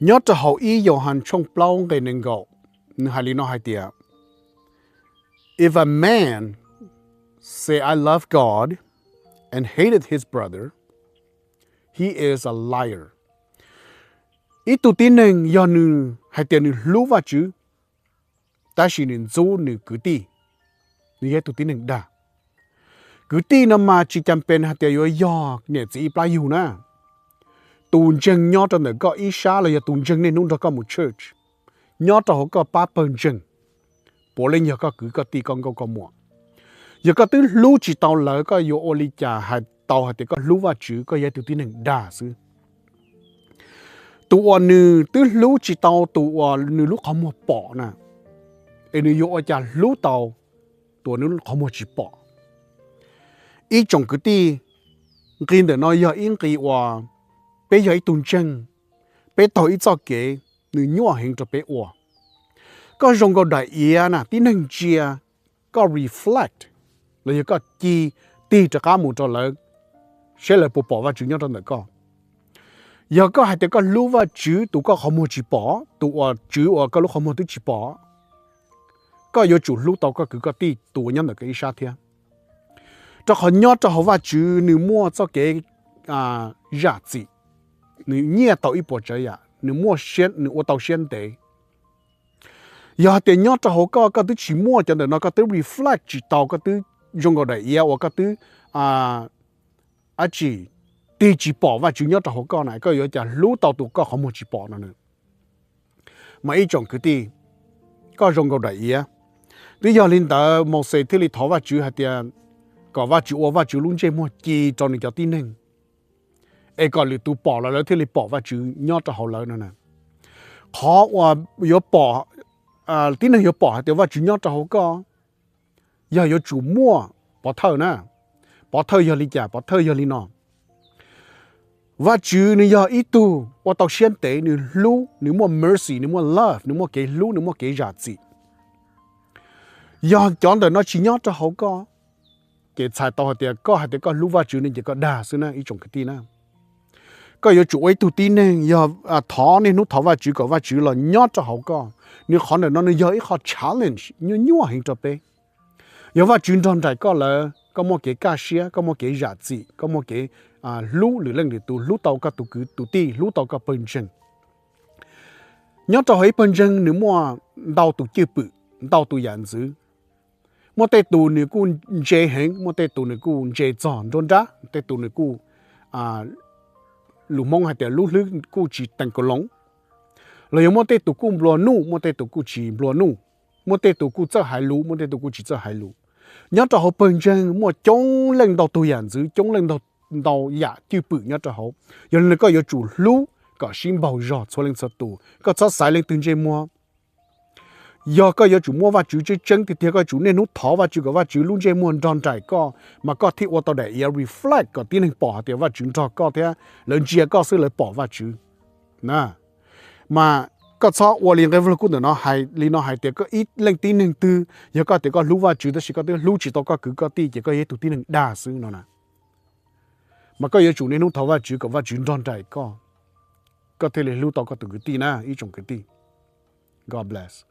Nyob rau hauv ib Yauhas tshooj plaub nqe nees nkaum, nws hais li no hais tias, If a man say, I love God, and hated his brother, he is a liar. Ib tug tib neeg yog nws hais tias nws hlub Vajtswv, tab sis nws ntxub nws kwv tij, nws yog ib tug tib neeg dag. Kwv tij no mas tsis cas pes hais tias yuav yog niam txiv ib plab yug na. Tus ntseeg nyob rau ntawm koj ib sab los yog tus ntseeg niaj hnub nrog koj mus church, nyob rau hauv koj pab pawg ntseeg, puav leej yog koj kwv koj tij koj nkauj koj muam. Yog koj twb hlub tsis tau lawv, koj yuav ua li cas hais tau hais tias koj hlub Vajtswv? Koj yog ib tug tib neeg dag xwb. Tus uas nws twb hlub tsis tau tus uas nws lub qhov muag pom na, es nws yuav ua cas hlub tau tus uas nws lub qhov muag tsis pom? Ib tsoom kwv tij, nqi ntawm no yog ib nqi uas peb yog ib tug ntseeg, peb taug ib txoj kev nws nyuaj heev rau peb ua. Koj zoo nkaus daim iav na, tib neeg ntsia, koj reflect los yog koj ci tig rov qab mus rau lawv, saib lawv puas pom Vajtswv nyob rau ntawm koj. Yog koj hais tias koj hlub Vajtswv tus koj qhov muag tsis pom, tus uas tswv uas koj lub qhov muag twb tsis pom, koj yuav tsum hlub tau koj kwv koj tij tus uas nyob ntawm koj ib sab thiab. Rau qhov nyob rau hauv Vajtswv nws muaj txoj kev zam txim, nws nyiaj tau ib puas tsav yam, nws muaj, nws ua tau siab ntev. Yog hais tias nyob rau hauv koj, koj twb tsis muaj cov ntawm no, koj twb reflect tsis tau, koj twb zoo nkaus daim iav uas koj twb ab tsi tig tsis pom Vajtswv nyob rau hauv koj na, koj yuav cas hlub tau tus koj qhov muag tsis pom no na? Mas ib tsoom kwv tij, koj zoo nkaus daim iav. Twb yog li ntawd Mauxes thiaj li thov Vajtswv hais tias kom Vajtswv ua Vajtswv lub ntsej muag ci rau nws cov tib neeg, es kom lwm tus pom los lawv thiaj li pom Vajtswv nyob rau hauv lawv no na. Qhov uas yuav pom, tib neeg yuav pom hais tias Vajtswv nyob rau hauv koj, yog yuav tsum muaj pov thawj na. Pov thawj yog li cas? Pov thawj yog li no: Vajtswv nws yog ib tug ua tau siab ntev, nws hlub, nws muaj mercy, nws muaj love, nws muaj kev hlub, nws muaj kev zam txim. Yog cov ntawm no tsis nyob rau hauv koj, ces txhais tau hais tias koj hais tias koj hlub Vajtswv ne ces koj dag xwb na ib tsoom kwv tij na. Koj yuav tsum ua ib tug tib neeg yog thov, niaj hnub thov Vajtswv kom Vajtswv los nyob rau hauv koj. Nws qhov ntawm no nws yog ib qho challenge nyuaj nyuaj heev rau peb. Yog Vajtswv nrog nraim koj lawm, koj muaj kev kaj siab, koj muaj kev zam txim, koj muaj kev hlub lwm leej lwm tus, hlub tau koj tus kwv tus tij, hlub tau koj pawg ntseeg. Nyob rau hauv ib pawg ntseeg nws muaj ntau tus cwj pwm, ntau tus yam ntxwv. Muaj tej tus nws kuj ntse heev, muaj tej tus nws kuj ntse txog nruab nrab, tej tus nws kuj, lus Hmoob hais tias lub hlwb kuj tsis teem kaus loos. Los yog muaj tej tus kuj nplua nuj, muaj tej tus kuj tsis nplua nuj, muaj tej tus kuj txawj hais lus, muaj tej tus kuj tsis txawj hais lus. Nyob rau hauv pawg ntseeg muaj coob leej ntau tug yam ntxwv, coob leej ntau yam cwj pwm nyob rau hauv. Yog li ntawd koj yuav tsum hlub kom sib npaug zog txhua leej txhua tus, koj txhob xaiv leej twg ntsej muag. Yog koj yuav tsum muaj Vajtswv tseeb tseeb tiag tiag, koj yuav tsum niaj hnub thov Vajtswv kom Vajtswv lub ntsej muag nrog nraim koj, mas koj thiaj ua tau daim iav reflect kom tib neeg pom hais tias Vajtswv nrog koj thiab lawv ntsia koj xwb lawv pom Vajtswv na. Mas koj txhob ua li nqe Vaj Lug Kub ntawm no hais li no hais tias koj ib leej tib neeg twg, yog koj tias koj hlub Vajtswv tab sis koj twb hlub tsis tau koj kwv koj tij ces koj yog ib tug tib neeg dag xwb no na. Mas koj yuav tsum niaj hnub thov Vajtswv kom Vajtswv nrog nraim koj, koj thiaj li hlub tau koj tus kwv tij na ib tsoom kwv tij. God bless.